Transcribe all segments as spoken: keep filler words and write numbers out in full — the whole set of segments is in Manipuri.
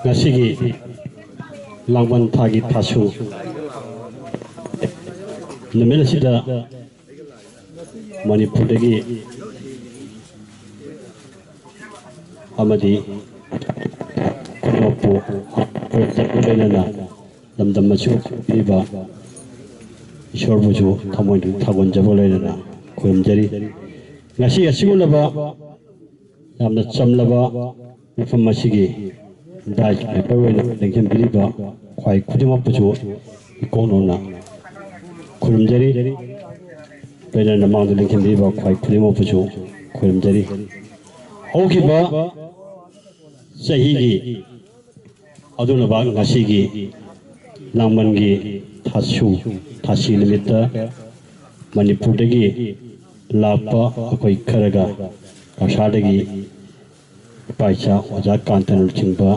ꯉꯁꯤꯒꯤ ꯂꯥꯡꯕꯟ ꯊꯥꯒꯤ ꯊꯥꯁꯨ ꯅꯨꯃꯤꯠ ꯑꯁꯤꯗ ꯃꯅꯤꯄꯨꯔꯗꯒꯤ ꯑꯃꯗꯤ ꯈꯨꯗꯤꯡꯃꯛꯄꯨ ꯂꯣꯏꯅꯅ ꯂꯝꯗꯝ ꯑꯁꯤꯕꯨ ꯄꯤꯕ ꯏꯁꯣꯔꯕꯨꯁꯨ ꯊꯃꯣꯏ ꯊꯥꯒꯣꯟꯖꯕ ꯂꯣꯏꯅꯅ ꯈꯨꯔꯨꯝꯖꯔꯤ꯫ ꯉꯁꯤ ꯑꯁꯤꯒꯨꯝꯂꯕ ꯌꯥꯝꯅ ꯆꯝꯂꯕ ꯃꯐꯝ ꯑꯁꯤꯒꯤ ꯗꯥꯏꯠ ꯀꯤꯄꯔ ꯑꯣꯏꯅ ꯂꯦꯡꯁꯤꯟꯕꯤꯔꯤꯕ ꯈ꯭ꯋꯥꯏ ꯈꯨꯗꯤꯡꯃꯛꯄꯨꯁꯨ ꯏꯀꯣꯛ ꯅꯧꯅ ꯈꯨꯔꯨꯝꯖꯔꯤ꯫ ꯂꯣꯏꯅꯅ ꯃꯥꯡꯗ ꯂꯦꯡꯁꯤꯟꯕꯤꯔꯤꯕ ꯈ꯭ꯋꯥꯏ ꯈꯨꯗꯤꯡꯃꯛꯄꯨꯁꯨ ꯈꯨꯔꯨꯝꯖꯔꯤ꯫ ꯍꯧꯈꯤꯕ ꯆꯍꯤꯒꯤ ꯑꯗꯨꯅꯕ ꯉꯁꯤꯒꯤ ꯂꯥꯡꯕꯟꯒꯤ ꯊꯥꯁꯨ ꯊꯥꯁꯤ ꯅꯨꯃꯤꯠꯇ ꯃꯅꯤꯄꯨꯔꯗꯒꯤ ꯂꯥꯛꯄ ꯑꯩꯈꯣꯏ ꯈꯔꯒ ꯀꯁꯥꯔꯗꯒꯤ ꯏꯄꯥ ꯏꯆꯥ ꯑꯣꯖꯥ ꯀꯥꯟꯇꯅꯆꯤꯡꯕ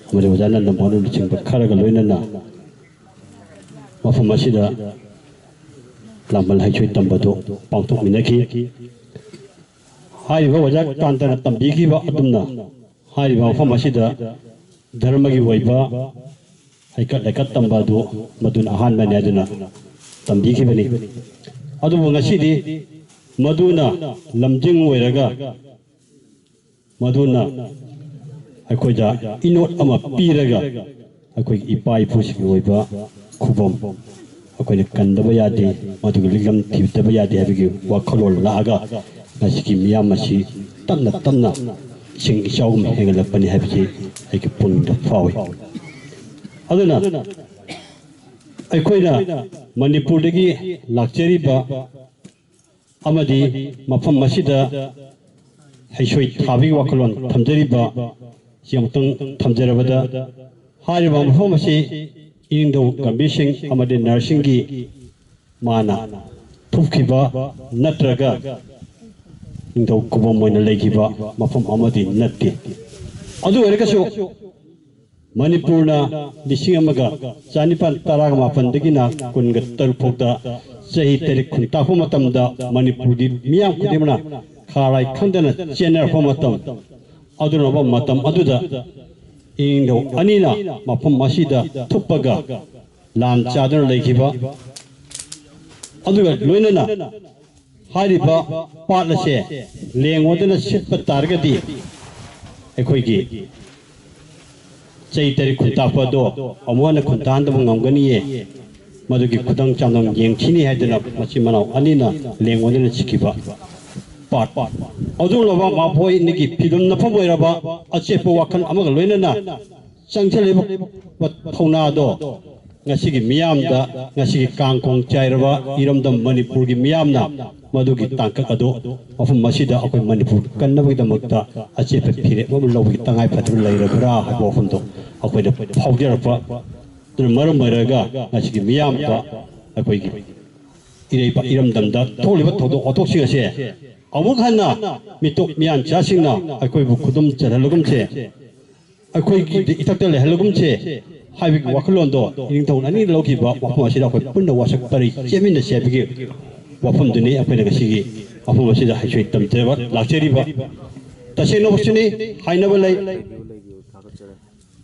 ꯑꯃꯗꯤ ꯑꯣꯖꯥ ꯅꯟꯗꯃꯣꯍꯟꯅꯆꯤꯡꯕ ꯈꯔꯒ ꯂꯣꯏꯅꯅ ꯃꯐꯝ ꯑꯁꯤꯗ ꯂꯥꯡꯕꯟ ꯍꯩꯁꯣꯏ ꯇꯝꯕꯗꯨ ꯄꯥꯡꯊꯣꯛꯃꯤꯟꯅꯈꯤ꯫ ꯍꯥꯏꯔꯤꯕ ꯑꯣꯖꯥ ꯀꯥꯟꯇꯅ ꯇꯝꯕꯤꯈꯤꯕ ꯑꯗꯨꯝꯅ ꯍꯥꯏꯔꯤꯕ ꯃꯐꯝ ꯑꯁꯤꯗ ꯙꯔꯃꯒꯤ ꯑꯣꯏꯕ ꯍꯩꯀꯠ ꯂꯩꯀꯠ ꯇꯝꯕ ꯑꯗꯨ ꯃꯗꯨꯅ ꯑꯍꯥꯟꯕꯅꯤ ꯍꯥꯏꯗꯨꯅ ꯇꯝꯕꯤꯈꯤꯕꯅꯤ꯫ ꯑꯗꯨꯕꯨ ꯉꯁꯤꯗꯤ ꯃꯗꯨꯅ ꯂꯝꯖꯤꯡ ꯑꯣꯏꯔꯒ ꯃꯗꯨꯅ ꯑꯩꯈꯣꯏꯗ ꯏꯅꯣꯠ ꯑꯃ ꯄꯤꯔꯒ ꯑꯩꯈꯣꯏꯒꯤ ꯏꯄꯥ ꯏꯄꯨꯁꯤꯡꯒꯤ ꯑꯣꯏꯕ ꯈꯨꯕꯝ ꯑꯩꯈꯣꯏꯅ ꯀꯟꯗꯕ ꯌꯥꯗꯦ, ꯃꯗꯨꯒꯤ ꯂꯤꯛꯂꯝ ꯊꯤꯗꯕ ꯌꯥꯗꯦ ꯍꯥꯏꯕꯒꯤ ꯋꯥꯈꯜꯂꯣꯟ ꯂꯥꯛꯑꯒ ꯉꯁꯤꯒꯤ ꯃꯤꯌꯥꯝ ꯑꯁꯤ ꯇꯞꯅ ꯇꯞꯅ ꯏꯁꯤꯡ ꯏꯆꯥꯎꯒꯨꯝ ꯍꯦꯟꯒꯠꯂꯛꯄꯅꯤ ꯍꯥꯏꯕꯁꯤ ꯑꯩꯒꯤ ꯄꯨꯛꯅꯤꯡꯗ ꯐꯥꯎꯏ꯫ ꯑꯗꯨꯅ ꯑꯩꯈꯣꯏꯅ ꯃꯅꯤꯄꯨꯔꯗꯒꯤ ꯂꯥꯛꯆꯔꯤꯕ ꯑꯃꯗꯤ ꯃꯐꯝ ꯑꯁꯤꯗ ꯍꯩꯁꯣꯏ ꯊꯥꯕꯒꯤ ꯋꯥꯈꯜꯂꯣꯟ ꯊꯝꯖꯔꯤꯕ ꯁꯤ ꯑꯃꯨꯛꯇꯪ ꯊꯝꯖꯔꯕꯗ, ꯍꯥꯏꯔꯤꯕ ꯃꯐꯝ ꯑꯁꯤ ꯏꯅꯤꯡꯊꯧ ꯒꯝꯚꯤꯔ ꯁꯤꯡ ꯑꯃꯗꯤ ꯅꯔꯁꯤꯡꯒꯤ ꯃꯥꯅ ꯊꯨꯞꯈꯤꯕ ꯅꯠꯇ꯭ꯔꯒ ꯅꯤꯡꯊꯧ ꯈꯨꯕꯝ ꯑꯣꯏꯅ ꯂꯩꯈꯤꯕ ꯃꯐꯝ ꯑꯃꯗꯤ ꯅꯠꯇꯦ꯫ ꯑꯗꯨ ꯑꯣꯏꯔꯒꯁꯨ ꯃꯅꯤꯄꯨꯔꯅ ꯂꯤꯁꯤꯡ ꯑꯃꯒ ꯆꯅꯤꯄꯥꯟ ꯇꯔꯥꯒ ꯃꯥꯄꯟꯗꯒꯤꯅ ꯀꯨꯟꯒ ꯇꯔꯨꯛ ꯐꯥꯎꯗ ꯆꯍꯤ ꯇꯔꯦꯠ ꯈꯨꯟꯇꯥꯛꯄ ꯃꯇꯝꯗ ꯃꯅꯤꯄꯨꯔꯒꯤ ꯃꯤꯌꯥꯝ ꯈꯨꯗꯤꯡꯃꯛꯅ ꯈꯥꯔꯥꯏ ꯈꯪꯗꯅ ꯆꯦꯟꯅꯔꯛꯄ ꯃꯇꯝ ꯑꯗꯨꯅ ꯃꯇꯝ ꯑꯗꯨꯗ ꯏꯅꯤꯡꯊꯧ ꯑꯅꯤꯅ ꯃꯐꯝ ꯑꯁꯤꯗ ꯊꯨꯞꯄꯒ ꯂꯥꯟ ꯆꯥꯗꯨꯅ ꯂꯩꯈꯤꯕ, ꯑꯗꯨꯒ ꯂꯣꯏꯅꯅ ꯍꯥꯏꯔꯤꯕ ꯄꯥꯠ ꯑꯁꯦ ꯂꯦꯡꯉꯨꯗꯅ ꯁꯤꯠꯄ ꯇꯥꯔꯒꯗꯤ ꯑꯩꯈꯣꯏꯒꯤ ꯆꯩ ꯇꯔꯦꯠ ꯈꯨꯟꯇꯥꯛꯄ ꯑꯗꯣ ꯑꯃꯨꯛ ꯍꯟꯅ ꯈꯨꯟꯇꯥꯛꯍꯟꯗꯕ ꯉꯝꯒꯅꯤꯌꯦ꯫ ꯃꯗꯨꯒꯤ ꯈꯨꯗꯝ ꯆꯥꯡꯗꯝ ꯌꯦꯡꯈꯤꯅꯤ ꯍꯥꯏꯗꯨꯅ ꯃꯆꯤꯟ ꯃꯅꯥꯎ ꯑꯅꯤꯅ ꯂꯦꯡꯉꯨꯗꯅ ꯁꯤꯈꯤꯕ ꯄꯥꯠ꯫ ꯑꯗꯨꯒꯨꯝꯂꯕ ꯃꯈꯣꯏ ꯑꯅꯤꯒꯤ ꯐꯤꯂꯝ ꯅꯐꯝ ꯑꯣꯏꯔꯕ ꯑꯆꯦꯠꯄ ꯋꯥꯈꯜ ꯑꯃꯒ ꯂꯣꯏꯅꯅ ꯆꯪꯁꯤꯜꯂꯤꯕ ꯊꯧꯅꯥꯗꯣ ꯉꯁꯤꯒꯤ ꯃꯤꯌꯥꯝꯗ, ꯉꯁꯤꯒꯤ ꯀꯥꯡꯈꯣꯡ ꯆꯥꯏꯔꯕ ꯏꯔꯝꯗꯝ ꯃꯅꯤꯄꯨꯔꯒꯤ ꯃꯤꯌꯥꯝꯅ ꯃꯗꯨꯒꯤ ꯇꯥꯡꯀꯛ ꯑꯗꯨ ꯃꯐꯝ ꯑꯁꯤꯗ ꯑꯩꯈꯣꯏ ꯃꯅꯤꯄꯨꯔ ꯀꯟꯅꯕꯒꯤꯗꯃꯛꯇ ꯑꯆꯦꯠꯄ ꯐꯤꯔꯦꯞ ꯑꯃ ꯂꯧꯕꯒꯤ ꯇꯉꯥꯏ ꯐꯗꯕ ꯂꯩꯔꯕ꯭ꯔꯥ ꯍꯥꯏꯕ ꯋꯥꯐꯝꯗꯣ ꯑꯩꯈꯣꯏꯗ ꯐꯥꯎꯖꯔꯛꯄ꯫ ꯑꯗꯨꯅ ꯃꯔꯝ ꯑꯣꯏꯔꯒ ꯉꯁꯤꯒꯤ ꯃꯤꯌꯥꯝꯗ ꯑꯩꯈꯣꯏꯒꯤ ꯏꯔꯩꯄꯥꯛ ꯏꯔꯝꯗꯝꯗ ꯊꯣꯛꯂꯤꯕ ꯊꯧꯗꯣꯛ ꯋꯥꯊꯣꯛꯁꯤꯡ ꯑꯁꯦ ꯑꯃꯨꯛ ꯍꯟꯅ ꯃꯤꯇꯣꯞ ꯃꯤꯌꯥꯟꯆꯥꯁꯤꯡꯅ ꯑꯩꯈꯣꯏꯕꯨ ꯈꯨꯗꯨꯝ ꯆꯜꯍꯜꯂꯒꯨꯝꯁꯦ, ꯑꯩꯈꯣꯏꯒꯤ ꯏꯊꯛꯇ ꯂꯩꯍꯜꯂꯒꯨꯝꯁꯦ ꯍꯥꯏꯕꯒꯤ ꯋꯥꯈꯜꯂꯣꯟꯗꯣ ꯏꯅꯤꯡꯊꯧ ꯑꯅꯤꯅ ꯂꯧꯈꯤꯕ ꯋꯥꯐꯝ ꯑꯁꯤꯗ ꯑꯩꯈꯣꯏ ꯄꯨꯟꯅ ꯋꯥꯁꯛ ꯄꯔꯤ ꯆꯦꯟꯃꯤꯟꯅꯁꯤ ꯍꯥꯏꯕꯒꯤ ꯋꯥꯐꯝꯗꯨꯅꯤ ꯑꯩꯈꯣꯏꯅ ꯉꯁꯤꯒꯤ ꯃꯐꯝ ꯑꯁꯤꯗ ꯍꯩꯁꯣꯏ ꯇꯝꯖꯕ ꯂꯥꯛꯆꯔꯤꯕ꯫ ꯇꯁꯦꯡꯅꯃꯛꯁꯨꯅꯤ, ꯍꯥꯏꯅꯕ ꯂꯩ,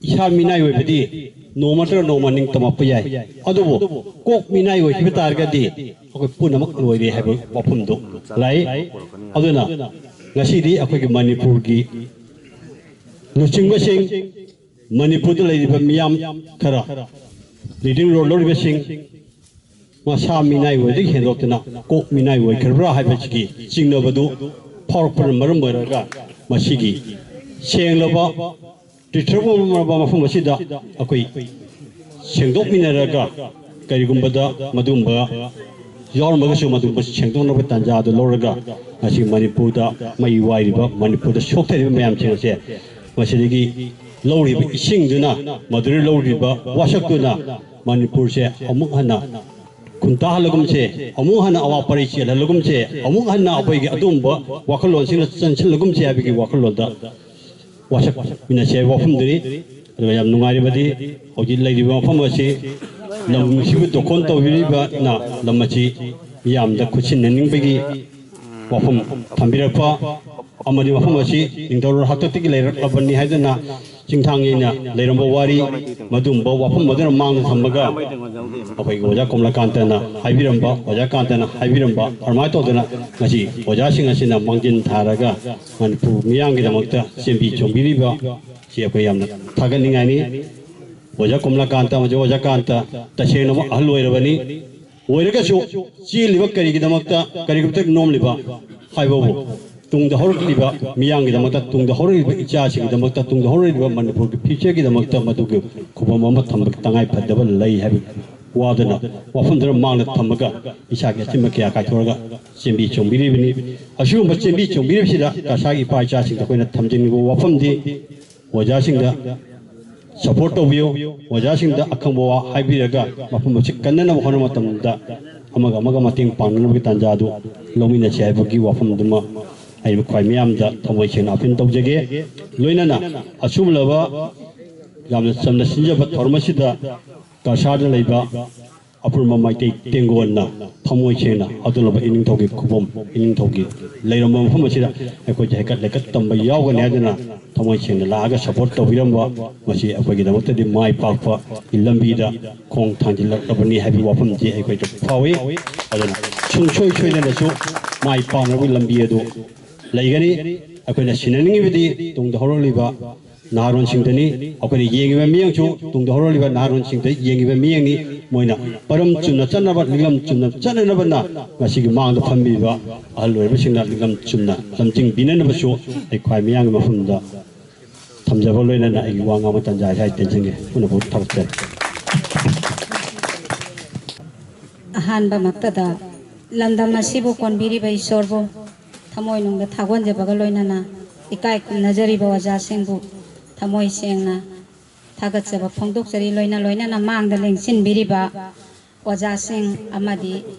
ꯏꯁꯥ ꯃꯤꯅꯥꯏ ꯑꯣꯏꯕꯗꯤ ꯅꯣꯡꯃ ꯅꯠꯇ꯭ꯔꯒ ꯅꯣꯡꯃ ꯅꯤꯡꯇꯝꯃꯛꯄ ꯌꯥꯏ, ꯑꯗꯨꯕꯨ ꯀꯣꯛ ꯃꯤꯅꯥꯏ ꯑꯣꯏꯈꯤꯕ ꯇꯥꯔꯒꯗꯤ ꯑꯩꯈꯣꯏ ꯄꯨꯝꯅꯃꯛ ꯂꯣꯏꯔꯦ ꯍꯥꯏꯕ ꯋꯥꯐꯝꯗꯨ ꯂꯥꯛꯏ꯫ ꯑꯗꯨꯅ ꯉꯁꯤꯗꯤ ꯑꯩꯈꯣꯏꯒꯤ ꯃꯅꯤꯄꯨꯔꯒꯤ ꯂꯨꯆꯤꯡꯕꯁꯤꯡ, ꯃꯅꯤꯄꯨꯔꯗ ꯂꯩꯔꯤꯕ ꯃꯤꯌꯥꯝ ꯈꯔ, ꯂꯤꯗꯤꯡ ꯔꯣꯜ ꯂꯧꯔꯤꯕꯁꯤꯡ, ꯃꯁꯥ ꯃꯤꯅꯥꯏ ꯑꯣꯏꯕꯗꯒꯤ ꯍꯦꯟꯗꯣꯛꯇꯅ ꯀꯣꯛ ꯃꯤꯅꯥꯏ ꯑꯣꯏꯈ꯭ꯔꯕ꯭ꯔꯥ ꯍꯥꯏꯕꯁꯤꯒꯤ ꯆꯤꯡꯅꯕꯗꯨ ꯐꯥꯎꯔꯛꯄꯅ ꯃꯔꯝ ꯑꯣꯏꯔꯒ ꯃꯁꯤꯒꯤ ꯁꯦꯡꯂꯕ ꯇ꯭ꯔꯤꯊꯔ ꯑꯣꯏꯔꯕ ꯃꯐꯝ ꯑꯁꯤꯗ ꯑꯩꯈꯣꯏ ꯁꯦꯡꯗꯣꯛꯃꯤꯟꯅꯔꯒ ꯀꯔꯤꯒꯨꯝꯕꯗ ꯃꯗꯨꯒꯨꯝꯕ ꯌꯥꯎꯔꯝꯃꯒꯁꯨ ꯃꯗꯨꯒꯨꯝꯕ ꯁꯦꯡꯗꯣꯛꯅꯕ ꯇꯥꯟꯖꯥ ꯑꯗꯨ ꯂꯧꯔꯒ ꯉꯁꯤ ꯃꯅꯤꯄꯨꯔꯗ ꯃꯩ ꯋꯥꯏꯔꯤꯕ, ꯃꯅꯤꯄꯨꯔꯗ ꯁꯣꯛꯊꯔꯤꯕ ꯃꯌꯥꯝꯁꯤꯡ ꯑꯁꯦ ꯃꯁꯤꯗꯒꯤ ꯂꯧꯔꯤꯕ ꯏꯁꯤꯡꯗꯨꯅ, ꯃꯗꯨꯗꯒꯤ ꯂꯧꯔꯤꯕ ꯋꯥꯁꯛꯇꯨꯅ ꯃꯅꯤꯄꯨꯔꯁꯦ ꯑꯃꯨꯛ ꯍꯟꯅ ꯈꯨꯟꯇꯥꯍꯜꯂꯒꯨꯝꯁꯦ, ꯑꯃꯨꯛ ꯍꯟꯅ ꯑꯋꯥ ꯄꯔꯩ ꯆꯦꯜꯍꯜꯂꯒꯨꯝꯁꯦ, ꯑꯃꯨꯛ ꯍꯟꯅ ꯑꯩꯈꯣꯏꯒꯤ ꯑꯗꯨꯒꯨꯝꯕ ꯋꯥꯈꯜꯂꯣꯟꯁꯤꯡꯅ ꯆꯪꯁꯤꯜꯂꯒꯨꯝꯁꯦ ꯍꯥꯏꯕꯒꯤ ꯋꯥꯈꯜꯂꯣꯟꯗ ꯋꯥꯁꯛꯃꯤꯟꯅꯁꯦ ꯍꯥꯏꯕ ꯋꯥꯐꯝꯗꯨꯅꯤ꯫ ꯑꯗꯨꯒ ꯌꯥꯝ ꯅꯨꯡꯉꯥꯏꯔꯤꯕꯗꯤ ꯍꯧꯖꯤꯛ ꯂꯩꯔꯤꯕ ꯃꯐꯝ ꯑꯁꯤ ꯂꯝꯁꯤꯕꯨ ꯗꯣꯈꯣꯟ ꯇꯧꯕꯤꯔꯤꯕꯅ ꯂꯝ ꯑꯁꯤ ꯃꯤꯌꯥꯝꯗ ꯈꯨꯠꯁꯤꯟꯅꯅꯤꯡꯕꯒꯤ ꯋꯥꯐꯝ ꯊꯝꯕꯤꯔꯛꯄ ꯑꯃꯗꯤ ꯃꯐꯝ ꯑꯁꯤ ꯅꯤꯡꯊꯧꯔꯣꯜ ꯍꯥꯛꯇꯛꯇꯒꯤ ꯂꯩꯔꯛꯂꯕꯅꯤ ꯍꯥꯏꯗꯨꯅ ꯆꯤꯡꯊꯥꯡ ꯌꯩꯅ ꯂꯩꯔꯝꯕ ꯋꯥꯔꯤ, ꯃꯗꯨꯒꯨꯝꯕ ꯋꯥꯐꯝ ꯑꯗꯨꯅ ꯃꯥꯡꯗ ꯊꯝꯃꯒ ꯑꯩꯈꯣꯏꯒꯤ ꯑꯣꯖꯥ ꯀꯣꯃꯂꯥꯀꯥꯟꯇꯅ ꯍꯥꯏꯕꯤꯔꯝꯕ, ꯑꯣꯖꯥ ꯀꯥꯟꯇꯅ ꯍꯥꯏꯕꯤꯔꯝꯕ ꯑꯗꯨꯃꯥꯏꯅ ꯇꯧꯗꯅ ꯉꯁꯤ ꯑꯣꯖꯥꯁꯤꯡ ꯑꯁꯤꯅ ꯃꯥꯡꯖꯤꯟ ꯊꯥꯔꯒ ꯃꯅꯤꯄꯨꯔ ꯃꯤꯌꯥꯝꯒꯤꯗꯃꯛꯇ ꯆꯦꯟꯕꯤ ꯆꯣꯡꯕꯤꯔꯤꯕ ꯁꯤ ꯑꯩꯈꯣꯏ ꯌꯥꯝꯅ ꯊꯥꯒꯠꯅꯤꯡꯉꯥꯏꯅꯤ꯫ ꯑꯣꯖꯥ ꯀꯣꯃꯂꯥꯀꯥꯟꯇ ꯑꯃꯁꯨꯡ ꯑꯣꯖꯥ ꯀꯥꯟꯇ ꯇꯁꯦꯡꯅꯃꯛ ꯑꯍꯜ ꯑꯣꯏꯔꯕꯅꯤ꯫ ꯑꯣꯏꯔꯒꯁꯨ ꯆꯦꯜꯂꯤꯕ ꯀꯔꯤꯒꯤꯗꯃꯛꯇ, ꯀꯔꯤꯒꯤꯗꯃꯛꯇ ꯅꯣꯝꯂꯤꯕ ꯍꯥꯏꯕꯕꯨ ꯇꯨꯡꯗ ꯍꯧꯔꯛꯂꯤꯕ ꯃꯤꯌꯥꯝꯒꯤꯗꯃꯛꯇ, ꯇꯨꯡꯗ ꯍꯧꯔꯛꯂꯤꯕ ꯏꯆꯥꯁꯤꯡꯒꯤꯗꯃꯛꯇ, ꯇꯨꯡꯗ ꯍꯧꯔꯛꯂꯤꯕ ꯃꯅꯤꯄꯨꯔꯒꯤ ꯐ꯭ꯌꯨꯆꯔꯒꯤꯗꯃꯛꯇ ꯃꯗꯨꯒꯤ ꯈꯨꯕꯝ ꯑꯃ ꯊꯝꯕꯒꯤ ꯇꯉꯥꯏ ꯐꯗꯕ ꯂꯩ ꯍꯥꯏꯕ ꯋꯥꯗꯨꯅ ꯋꯥꯐꯝꯗꯨꯅ ꯃꯥꯡꯗ ꯊꯝꯃꯒ ꯏꯁꯥꯒꯤ ꯑꯆꯤꯟꯕ ꯀꯌꯥ ꯀꯥꯏꯊꯣꯛꯑꯒ ꯆꯦꯟꯕꯤ ꯆꯣꯡꯕꯤꯔꯤꯕꯅꯤ꯫ ꯑꯁꯤꯒꯨꯝꯕ ꯆꯦꯟꯕꯤ ꯆꯣꯡꯕꯤꯔꯤꯕꯁꯤꯗ ꯀꯁꯥꯒꯤ ꯏꯄꯥ ꯏꯆꯥꯁꯤꯡꯗ ꯑꯩꯈꯣꯏꯅ ꯊꯝꯖꯅꯤꯡꯕ ꯋꯥꯐꯝꯗꯤ ꯑꯣꯖꯥꯁꯤꯡꯗ ꯁꯄꯣꯔꯠ ꯇꯧꯕꯤꯌꯨ꯫ ꯑꯣꯖꯥꯁꯤꯡꯗ ꯑꯈꯪꯕ ꯋꯥ ꯍꯥꯏꯕꯤꯔꯒ ꯃꯐꯝ ꯑꯁꯤ ꯀꯟꯅꯅꯕ ꯍꯣꯠꯅꯕ ꯃꯇꯝꯗ ꯑꯃꯒ ꯑꯃꯒ ꯃꯇꯦꯡ ꯄꯥꯡꯅꯅꯕꯒꯤ ꯇꯥꯟꯖꯥ ꯑꯗꯨ ꯂꯧꯃꯤꯟꯅꯁꯤ ꯍꯥꯏꯕꯒꯤ ꯋꯥꯐꯝꯗꯨꯃ ꯑꯩꯅ ꯈ꯭ꯋꯥꯏ ꯃꯤꯌꯥꯝꯗ ꯊꯃꯣꯏ ꯁꯦꯡꯅ ꯑꯄꯤꯜ ꯇꯧꯖꯒꯦ꯫ ꯂꯣꯏꯅꯅ ꯑꯁꯨꯝꯂꯕ ꯌꯥꯝꯅ ꯆꯝꯅ ꯁꯤꯟꯖꯕ ꯊꯧꯔꯝ ꯑꯁꯤꯗ ꯀꯁꯥꯔꯗ ꯂꯩꯕ ꯑꯄꯨꯟꯕ ꯃꯩꯇꯩ ꯇꯦꯡꯒꯣꯟꯅ ꯊꯃꯣꯏ ꯁꯦꯡꯅ ꯑꯗꯨꯂꯕ ꯏꯅꯤꯡꯊꯧꯒꯤ ꯈꯨꯕꯝ, ꯏꯅꯤꯡꯊꯧꯒꯤ ꯂꯩꯔꯝꯕ ꯃꯐꯝ ꯑꯁꯤꯗ ꯑꯩꯈꯣꯏꯁꯦ ꯍꯩꯀꯠ ꯂꯩꯀꯠ ꯇꯝꯕ ꯌꯥꯎꯒꯅꯤ ꯍꯥꯏꯗꯨꯅ ꯊꯃꯣꯏ ꯁꯦꯡꯅ ꯂꯥꯛꯑꯒ ꯁꯄꯣꯔꯠ ꯇꯧꯕꯤꯔꯝꯕ, ꯃꯁꯤ ꯑꯩꯈꯣꯏꯒꯤꯗꯃꯛꯇꯗꯤ ꯃꯥꯏ ꯄꯥꯛꯄꯒꯤ ꯂꯝꯕꯤꯗ ꯈꯣꯡ ꯊꯥꯡꯖꯤꯜꯂꯛꯂꯕꯅꯤ ꯍꯥꯏꯕꯒꯤ ꯋꯥꯐꯝꯁꯤ ꯑꯩꯈꯣꯏꯗ ꯐꯥꯎꯏ꯫ ꯑꯗꯨꯅ ꯁꯨꯡꯁꯣꯏ ꯁꯣꯏꯗꯅꯁꯨ ꯃꯥꯏ ꯄꯥꯛꯅꯕꯒꯤ ꯂꯝꯕꯤ ꯑꯗꯨ ꯂꯩꯒꯅꯤ꯫ ꯑꯩꯈꯣꯏꯅ ꯁꯤꯟꯅꯅꯤꯡꯉꯤꯕꯗꯤ ꯇꯨꯡꯗ ꯍꯧꯔꯛꯂꯤꯕ ꯅꯍꯥꯔꯣꯟꯁꯤꯡꯗꯅꯤ꯫ ꯑꯩꯈꯣꯏꯅ ꯌꯦꯡꯉꯤꯕ ꯃꯤꯠꯌꯦꯡꯁꯨ ꯇꯨꯡꯗ ꯍꯧꯔꯛꯂꯤꯕ ꯅꯍꯥꯔꯣꯟꯁꯤꯡꯗ ꯌꯦꯡꯉꯤꯕ ꯃꯤꯠꯌꯦꯡꯅꯤ꯫ ꯃꯣꯏꯅ ꯄꯔꯝ ꯆꯨꯝꯅ ꯆꯠꯅꯕ, ꯅꯤꯡꯂꯝ ꯆꯨꯝꯅ ꯆꯠꯅꯅꯕꯅ ꯉꯁꯤꯒꯤ ꯃꯥꯡꯗ ꯐꯝꯕꯤꯕ ꯑꯍꯜ ꯑꯣꯏꯔꯕꯁꯤꯡꯅ ꯅꯤꯡꯂꯝ ꯆꯨꯝꯅ ꯂꯝꯖꯤꯡꯕꯤꯅꯅꯕꯁꯨ ꯑꯩ ꯈ꯭ꯋꯥꯏ ꯃꯤꯌꯥꯝꯒꯤ ꯃꯐꯝꯗ ꯊꯝꯖꯕ ꯂꯣꯏꯅꯅ ꯑꯩꯒꯤ ꯋꯥ ꯉꯥꯡꯕ ꯇꯥꯟꯖꯥ ꯑꯁꯤ ꯍꯥꯏ ꯇꯦꯟꯖꯒꯦ꯫ ꯄꯨꯝꯅꯃꯛꯄꯨ ꯊꯥꯒꯠꯆꯔꯤ꯫ ꯑꯍꯥꯟꯕꯃꯛꯇꯗ ꯂꯝꯗꯝ ꯑꯁꯤꯕꯨ ꯀꯣꯟꯕꯤꯔꯤꯕ ꯏꯁꯣꯔꯕꯨ ꯊꯃꯣꯏꯅꯨꯡꯗ ꯊꯥꯒꯣꯟꯖꯕꯒ ꯂꯣꯏꯅꯅ ꯏꯀꯥꯏ ꯈꯨꯝꯅꯖꯔꯤꯕ ꯑꯣꯖꯥꯁꯤꯡꯕꯨ ꯊꯃꯣꯏ ꯁꯦꯡꯅ ꯊꯥꯒꯠꯆꯕ ꯐꯣꯡꯗꯣꯛꯆꯔꯤ꯫ ꯂꯣꯏꯅ ꯂꯣꯏꯅꯅ ꯃꯥꯡꯗ ꯂꯦꯡꯁꯤꯟꯕꯤꯔꯤꯕ ꯑꯣꯖꯥꯁꯤꯡ ꯑꯃꯗꯤ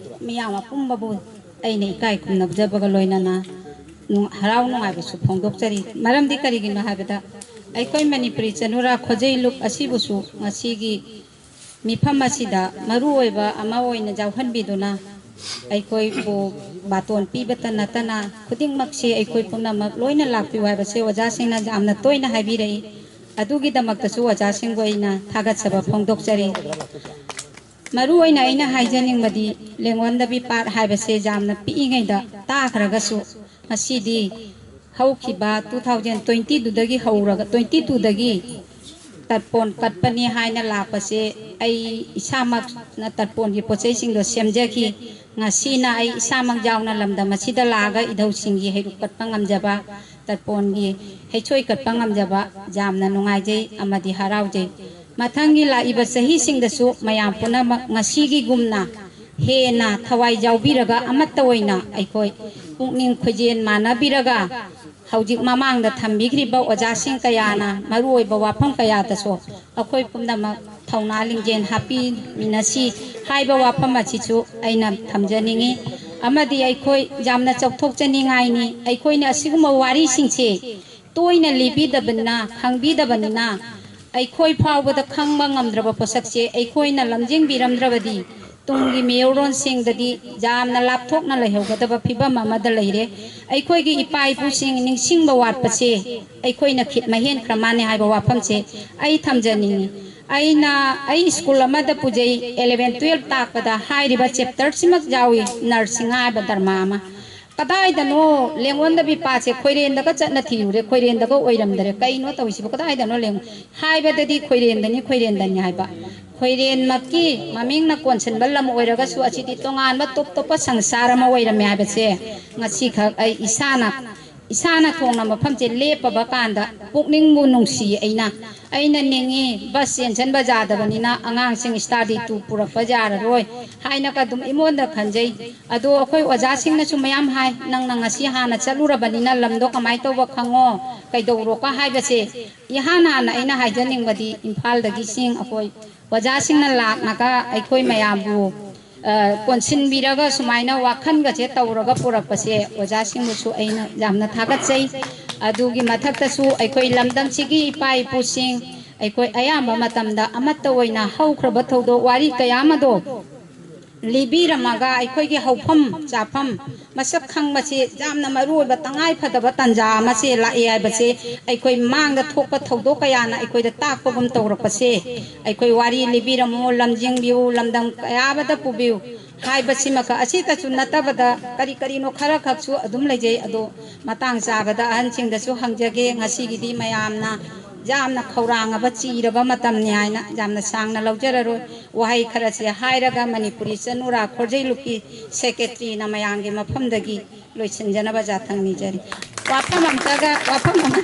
ꯃꯤꯌꯥꯝ ꯑꯄꯨꯝꯕꯕꯨ ꯑꯩꯅ ꯏꯀꯥꯏ ꯈꯨꯝꯅꯖꯕꯒ ꯂꯣꯏꯅꯅ ꯅꯨꯡ-, ꯍꯔꯥꯎ ꯅꯨꯡꯉꯥꯏꯕꯁꯨ ꯐꯣꯡꯗꯣꯛꯆꯔꯤ꯫ ꯃꯔꯝꯗꯤ ꯀꯔꯤꯒꯤꯅꯣ ꯍꯥꯏꯕꯗ ꯑꯩꯈꯣꯏ ꯃꯅꯤꯄꯨꯔꯤ ꯆꯅꯨꯔꯥ ꯈꯣꯟꯖꯩ ꯂꯨꯞ ꯑꯁꯤꯕꯨꯁꯨ ꯉꯁꯤꯒꯤ ꯃꯤꯐꯝ ꯑꯁꯤꯗ ꯃꯔꯨ ꯑꯣꯏꯕ ꯑꯃ ꯑꯣꯏꯅ ꯌꯥꯎꯍꯟꯕꯤꯗꯨꯅ ꯑꯩꯈꯣꯏꯕꯨ ꯕꯥꯇꯣꯟ ꯄꯤꯕꯇ ꯅꯠꯇꯅ ꯈꯨꯗꯤꯡꯃꯛꯁꯤ ꯑꯩꯈꯣꯏ ꯄꯨꯝꯅꯃꯛ ꯂꯣꯏꯅ ꯂꯥꯛꯄꯤꯌꯨ ꯍꯥꯏꯕꯁꯦ ꯑꯣꯖꯥꯁꯤꯡꯅ ꯌꯥꯝꯅ ꯇꯣꯏꯅ ꯍꯥꯏꯕꯤꯔꯛꯏ꯫ ꯑꯗꯨꯒꯤꯗꯃꯛꯇꯁꯨ ꯑꯣꯖꯥꯁꯤꯡꯕꯨ ꯑꯩꯅ ꯊꯥꯒꯠꯆꯕ ꯐꯣꯡꯗꯣꯛꯆꯔꯤ꯫ ꯃꯔꯨ ꯑꯣꯏꯅ ꯑꯩꯅ ꯍꯥꯏꯖꯅꯤꯡꯕꯗꯤ, ꯂꯦꯡꯉꯣꯟꯗꯕꯤ ꯄꯥꯠ ꯍꯥꯏꯕꯁꯦ ꯌꯥꯝꯅ ꯄꯤꯛꯏꯉꯩꯗ ꯇꯥꯈ꯭ꯔꯒꯁꯨ, ꯉꯁꯤꯗꯤ ꯍꯧꯈꯤꯕ two thousand twenty two ꯗꯒꯤ ꯍꯧꯔꯒ, twenty two ꯗꯒꯤ ꯇꯔꯄꯣꯟ ꯀꯠꯄꯅꯤ ꯍꯥꯏꯅ ꯂꯥꯛꯄꯁꯦ, ꯑꯩ ꯏꯁꯥꯃꯛꯅ ꯇꯔꯄꯣꯟꯒꯤ ꯄꯣꯠꯆꯩꯁꯤꯡꯗꯣ ꯁꯦꯝꯖꯈꯤ꯫ ꯉꯁꯤꯅ ꯑꯩ ꯏꯁꯥꯃꯛ ꯌꯥꯎꯅ ꯂꯝꯗꯝ ꯑꯁꯤꯗ ꯂꯥꯛꯑꯒ ꯏꯙꯧꯁꯤꯡꯒꯤ ꯍꯩꯔꯨꯛ ꯀꯠꯄ ꯉꯝꯖꯕ, ꯇꯔꯄꯣꯟꯒꯤ ꯍꯩꯁꯣꯏ ꯀꯠꯄ ꯉꯝꯖꯕ ꯌꯥꯝꯅ ꯅꯨꯡꯉꯥꯏꯖꯩ ꯑꯃꯗꯤ ꯍꯔꯥꯎꯖꯩ꯫ ꯃꯊꯪꯒꯤ ꯂꯥꯛꯏꯕ ꯆꯍꯤꯁꯤꯡꯗꯁꯨ ꯃꯌꯥꯝ ꯄꯨꯝꯅꯃꯛ ꯉꯁꯤꯒꯤꯒꯨꯝꯅ ꯍꯦꯟꯅ ꯊꯋꯥꯏ ꯌꯥꯎꯕꯤꯔꯒ ꯑꯃꯠꯇ ꯑꯣꯏꯅ ꯑꯩꯈꯣꯏ ꯄꯨꯛꯅꯤꯡ ꯈꯣꯏꯖꯦꯜ ꯃꯥꯟꯅꯕꯤꯔꯒ ꯍꯧꯖꯤꯛ ꯃꯃꯥꯡꯗ ꯊꯝꯕꯤꯈ꯭ꯔꯤꯕ ꯑꯣꯖꯥꯁꯤꯡ ꯀꯌꯥꯅ ꯃꯔꯨꯑꯣꯏꯕ ꯋꯥꯐꯝ ꯀꯌꯥꯗꯁꯨ ꯑꯩꯈꯣꯏ ꯄꯨꯝꯅꯃꯛ ꯊꯧꯅꯥ ꯂꯤꯡꯖꯦꯜ ꯍꯥꯞꯄꯤꯃꯤꯟꯅꯁꯤ ꯍꯥꯏꯕ ꯋꯥꯐꯝ ꯑꯁꯤꯁꯨ ꯑꯩꯅ ꯊꯝꯖꯅꯤꯡꯏ꯫ ꯑꯃꯗꯤ ꯑꯩꯈꯣꯏ ꯌꯥꯝꯅ ꯆꯥꯎꯊꯣꯛꯆꯅꯤꯡꯉꯥꯏꯅꯤ, ꯑꯩꯈꯣꯏꯅ ꯑꯁꯤꯒꯨꯝꯕ ꯋꯥꯔꯤꯁꯤꯡꯁꯦ ꯇꯣꯏꯅ ꯂꯤꯕꯤꯗꯕꯅꯤꯅ, ꯈꯪꯕꯤꯗꯕꯅꯤꯅ, ꯑꯩꯈꯣꯏ ꯐꯥꯎꯕꯗ ꯈꯪꯕ ꯉꯝꯗ꯭ꯔꯕ ꯄꯣꯠꯁꯛꯁꯦ ꯑꯩꯈꯣꯏꯅ ꯂꯝꯖꯤꯡꯕꯤꯔꯝꯗ꯭ꯔꯕꯗꯤ ꯇꯨꯡꯒꯤ ꯃꯤꯔꯣꯜꯁꯤꯡꯗꯗꯤ ꯌꯥꯝꯅ ꯂꯥꯞꯊꯣꯛꯅ ꯂꯩꯍꯧꯒꯗꯕ ꯐꯤꯕꯝ ꯑꯃꯗ ꯂꯩꯔꯦ꯫ ꯑꯩꯈꯣꯏꯒꯤ ꯏꯄꯥ ꯏꯄꯨꯁꯤꯡ ꯅꯤꯡꯁꯤꯡꯕ ꯋꯥꯠꯄꯁꯦ ꯑꯩꯈꯣꯏꯅ ꯈꯤꯠ ꯃꯍꯦꯟꯈ꯭ꯔ ꯃꯥꯜꯂꯦ ꯍꯥꯏꯕ ꯋꯥꯐꯝꯁꯦ ꯑꯩ ꯊꯝꯖꯅꯤꯡꯏ꯫ ꯑꯩꯅ, ꯑꯩ ꯁ꯭ꯀꯨꯜ ꯑꯃꯗ ꯄꯨꯖꯩ, eleven twelve ꯇꯥꯛꯄꯗ ꯍꯥꯏꯔꯤꯕ ꯆꯦꯞꯇꯔꯁꯤꯃꯛ ꯌꯥꯎꯏ, ꯅꯔꯁꯤꯡ ꯍꯥꯏꯕ ꯗꯔꯃꯥ ꯑꯃ꯫ ꯀꯗꯥꯏꯗꯅꯣ ꯂꯦꯡꯉꯣꯟꯗꯕꯤ ꯄꯥꯠꯁꯦ ꯈꯣꯏꯔꯦꯟꯗꯒ ꯆꯠꯅ ꯊꯤꯔꯨꯔꯦ, ꯈꯣꯏꯔꯦꯟꯗꯒ ꯑꯣꯏꯔꯝꯗꯔꯦ꯫ ꯀꯩꯅꯣ ꯇꯧꯔꯤꯁꯤꯕꯣ? ꯀꯗꯥꯏꯗꯅꯣ ꯂꯦꯡ-, ꯍꯥꯏꯕꯗꯗꯤ ꯈꯣꯏꯔꯦꯟꯗꯅꯤ, ꯈꯣꯏꯔꯦꯟꯗꯅꯤ ꯍꯥꯏꯕ꯫ ꯈꯣꯏꯔꯦꯟꯃꯛꯀꯤ ꯃꯃꯤꯡꯅ ꯀꯣꯟꯁꯤꯟꯕ ꯂꯝ ꯑꯣꯏꯔꯒꯁꯨ ꯑꯁꯤꯗꯤ ꯇꯣꯉꯥꯟꯕ ꯇꯣꯞ ꯇꯣꯞꯄ ꯁꯪꯁꯥꯔ ꯑꯃ ꯑꯣꯏꯔꯝꯃꯦ ꯍꯥꯏꯕꯁꯦ ꯉꯁꯤꯈꯛ ꯑꯩ ꯏꯁꯥꯅ, ꯏꯁꯥꯅ ꯊꯣꯡꯅ ꯃꯐꯝꯁꯦ ꯂꯦꯞꯄꯕ ꯀꯥꯟꯗ ꯄꯨꯛꯅꯤꯡꯕꯨ ꯅꯨꯡꯁꯤ꯫ ꯑꯩꯅ, ꯑꯩꯅ ꯅꯤꯡꯉꯤ, ꯕꯁ ꯆꯦꯟꯁꯤꯟꯕ ꯌꯥꯗꯕꯅꯤꯅ ꯑꯉꯥꯡꯁꯤꯡ study tour ꯄꯨꯔꯛꯄ ꯌꯥꯔꯔꯣꯏ ꯍꯥꯏꯅꯒ ꯑꯗꯨꯝ ꯑꯩꯉꯣꯟꯗ ꯈꯟꯖꯩ꯫ ꯑꯗꯣ ꯑꯩꯈꯣꯏ ꯑꯣꯖꯥꯁꯤꯡꯅꯁꯨ ꯃꯌꯥꯝ ꯍꯥꯏ, "ꯅꯪꯅ ꯉꯁꯤ ꯍꯥꯟꯅ ꯆꯠꯂꯨꯔꯕꯅꯤꯅ ꯂꯝꯗꯣ ꯀꯃꯥꯏꯅ ꯇꯧꯕ ꯈꯪꯉꯣ, ꯀꯩꯗꯧꯔꯣꯀ" ꯍꯥꯏꯕꯁꯦ ꯏꯍꯥꯟ ꯍꯥꯟꯅ ꯑꯩꯅ ꯍꯥꯏꯖꯅꯤꯡꯕꯗꯤ ꯏꯝꯐꯥꯜꯗꯒꯤ ꯁꯤꯡ ꯑꯩꯈꯣꯏ ꯑꯣꯖꯥꯁꯤꯡꯅ ꯂꯥꯛꯂꯒ ꯑꯩꯈꯣꯏ ꯃꯌꯥꯝꯕꯨ, ꯑ, ꯀꯣꯟꯁꯤꯟꯕꯤꯔꯒ ꯁꯨꯃꯥꯏꯅ ꯋꯥꯈꯜꯒꯁꯦ ꯇꯧꯔꯒ ꯄꯨꯔꯛꯄꯁꯦ ꯑꯣꯖꯥꯁꯤꯡꯕꯨꯁꯨ ꯑꯩꯅ ꯌꯥꯝꯅ ꯊꯥꯒꯠꯆꯩ꯫ ꯑꯗꯨꯒꯤ ꯃꯊꯛꯇꯁꯨ ꯑꯩꯈꯣꯏ ꯂꯝꯗꯝꯁꯤꯒꯤ ꯏꯄꯥ ꯏꯄꯨꯁꯤꯡ, ꯑꯩꯈꯣꯏ ꯑꯌꯥꯝꯕ ꯃꯇꯝꯗ ꯑꯃꯠꯇ ꯑꯣꯏꯅ ꯍꯧꯈ꯭ꯔꯕ ꯊꯧꯗꯣꯛ ꯋꯥꯔꯤ ꯀꯌꯥ ꯑꯃꯗꯣ ꯂꯤꯕꯤꯔꯝꯃꯒ ꯑꯩꯈꯣꯏꯒꯤ ꯍꯧꯐꯝ ꯆꯥꯐꯝ ꯃꯁꯛ ꯈꯪꯕꯁꯤ ꯌꯥꯝꯅ ꯃꯔꯨ ꯑꯣꯏꯕ ꯇꯉꯥꯏ ꯐꯗꯕ ꯇꯥꯟꯖꯥ ꯑꯃꯁꯦ ꯂꯥꯛꯑꯦ ꯍꯥꯏꯕꯁꯦ ꯑꯩꯈꯣꯏ ꯃꯥꯡꯗ ꯊꯣꯛꯄ ꯊꯧꯗꯣꯛ ꯀꯌꯥꯅ ꯑꯩꯈꯣꯏꯗ ꯇꯥꯛꯄꯒꯨꯝ ꯇꯧꯔꯛꯄꯁꯦ, ꯑꯩꯈꯣꯏ ꯋꯥꯔꯤ ꯂꯤꯕꯤꯔꯝꯃꯨ, ꯂꯝꯖꯤꯡꯕꯤꯌꯨ, ꯂꯝꯗꯝ ꯀꯌꯥ ꯑꯃꯗ ꯄꯨꯕꯤꯌꯨ ꯍꯥꯏꯕꯁꯤꯃꯛ ꯑꯁꯤꯇꯁꯨ ꯅꯠꯇꯕꯗ ꯀꯔꯤ ꯀꯔꯤꯅꯣ ꯈꯔ ꯈꯛꯁꯨ ꯑꯗꯨꯝ ꯂꯩꯖꯩ꯫ ꯑꯗꯣ ꯃꯇꯥꯡ ꯆꯥꯕꯗ ꯑꯍꯟꯁꯤꯡꯗꯁꯨ ꯍꯪꯖꯒꯦ꯫ ꯉꯁꯤꯒꯤꯗꯤ ꯃꯌꯥꯝꯅ ꯌꯥꯝꯅ ꯈꯧꯔꯥꯡꯉꯕ, ꯆꯤꯔꯕ ꯃꯇꯝꯅꯤ ꯍꯥꯏꯅ ꯌꯥꯝꯅ ꯁꯥꯡꯅ ꯂꯧꯖꯔꯔꯣꯏ꯫ ꯋꯥꯍꯩ ꯈꯔꯁꯦ ꯍꯥꯏꯔꯒ ꯃꯅꯤꯄꯨꯔꯤ ꯆꯅꯨꯔꯥ ꯈꯣꯔꯖꯩꯂꯨꯞꯀꯤ ꯁꯦꯀ꯭ꯔꯦꯇꯔꯤꯅ ꯃꯌꯥꯝꯒꯤ ꯃꯐꯝꯗꯒꯤ ꯂꯣꯏꯁꯤꯟꯖꯅꯕ ꯌꯥꯊꯪ ꯅꯤꯖꯔꯤ꯫ ꯋꯥꯐꯝ ꯑꯝꯇꯒ, ꯋꯥꯐꯝ ꯑꯃ,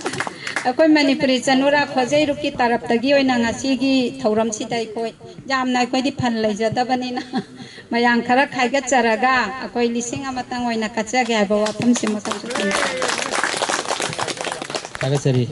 ꯑꯩꯈꯣꯏ ꯃꯅꯤꯄꯨꯔꯤ ꯆꯅꯨꯔꯥ ꯈꯣꯔꯖꯩꯂꯨꯞꯀꯤ ꯇꯔꯞꯇꯒꯤ ꯑꯣꯏꯅ ꯉꯁꯤꯒꯤ ꯊꯧꯔꯝꯁꯤꯗ ꯑꯩꯈꯣꯏ ꯌꯥꯝꯅ, ꯑꯩꯈꯣꯏꯗꯤ ꯐꯟ ꯂꯩꯖꯗꯕꯅꯤꯅ ꯃꯌꯥꯝ ꯈꯔ ꯈꯥꯏꯒꯠꯆꯔꯒ ꯑꯩꯈꯣꯏ ꯂꯤꯁꯤꯡ ꯑꯃꯇꯪ ꯑꯣꯏꯅ ꯀꯠꯆꯒꯦ ꯍꯥꯏꯕ ꯋꯥꯐꯝꯁꯤꯃꯈꯛꯁꯨ ꯊꯝꯖꯒꯦ꯫ ꯊꯥꯒꯠꯆꯔꯤ꯫